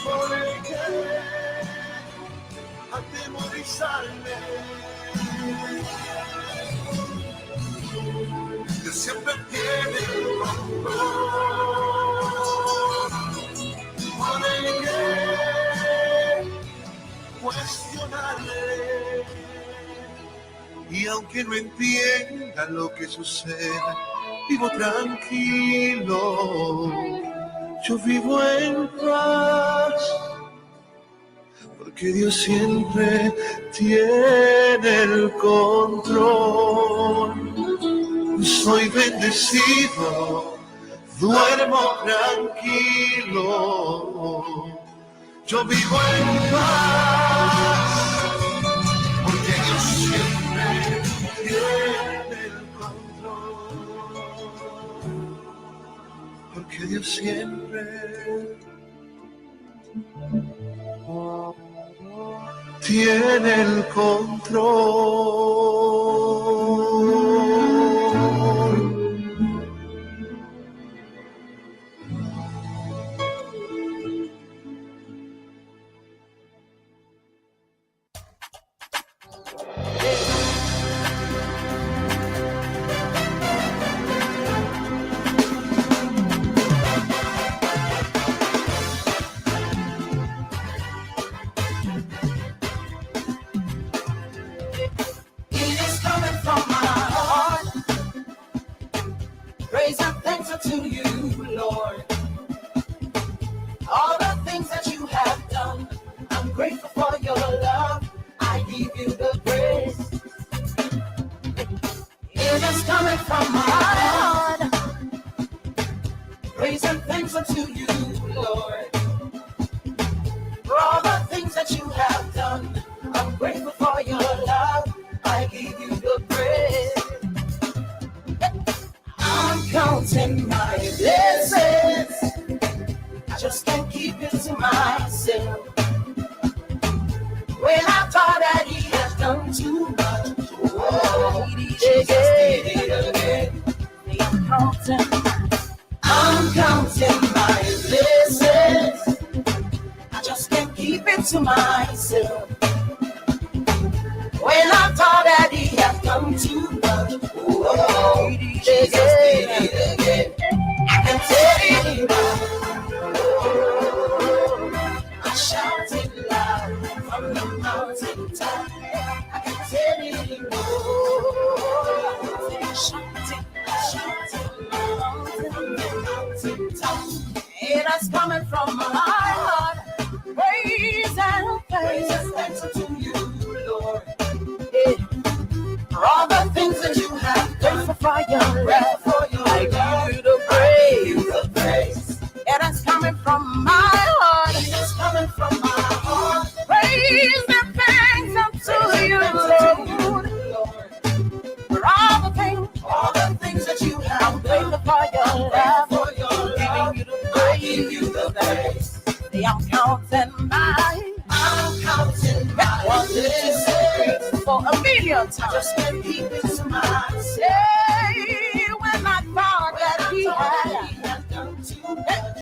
¿Por qué atemorizarme? Dios siempre tiene el control. ¿Por qué cuestionarle? Y aunque no entienda lo que sucede, vivo tranquilo. Yo vivo en paz, porque Dios siempre tiene el control. Soy bendecido, duermo tranquilo. Yo vivo en paz, porque Dios siempre tiene el control. Porque Dios siempre tiene el control. It is coming from my heart. Praise and thanks unto you, Lord. All the things that you have done, I'm grateful for your love. I give you the praise. It is coming from my heart. Praise and thanks unto you, Lord. For all the things that you have done, I'm grateful for your love. I give you the praise. I'm counting my blessings. I just can't keep it to myself. When I thought that he had done too much, oh, Jesus did it again. I'm counting, I'm counting my blessings. I just can't keep it to myself. When I thought that he had done too much, oh, Jesus did it again. I can tell it all. Oh, I shout it loud from the mountain top. I can tell it all. Shout it, shout it loud from the mountain top. It is coming from my heart. Praise and thanks to you, Lord. Yeah. For all the things that you have done for your love, for your I give you the praise. The praise. It is coming from my heart. It is coming from my heart. Praise and thanks unto you, Lord. For all the things that you have I'm grateful for your love, for your love. Giving you the praise. Give you the praise. See, I'm counting my, I'm counting my 1, 2, 3, 4, a million times. I just can't keep it to myself.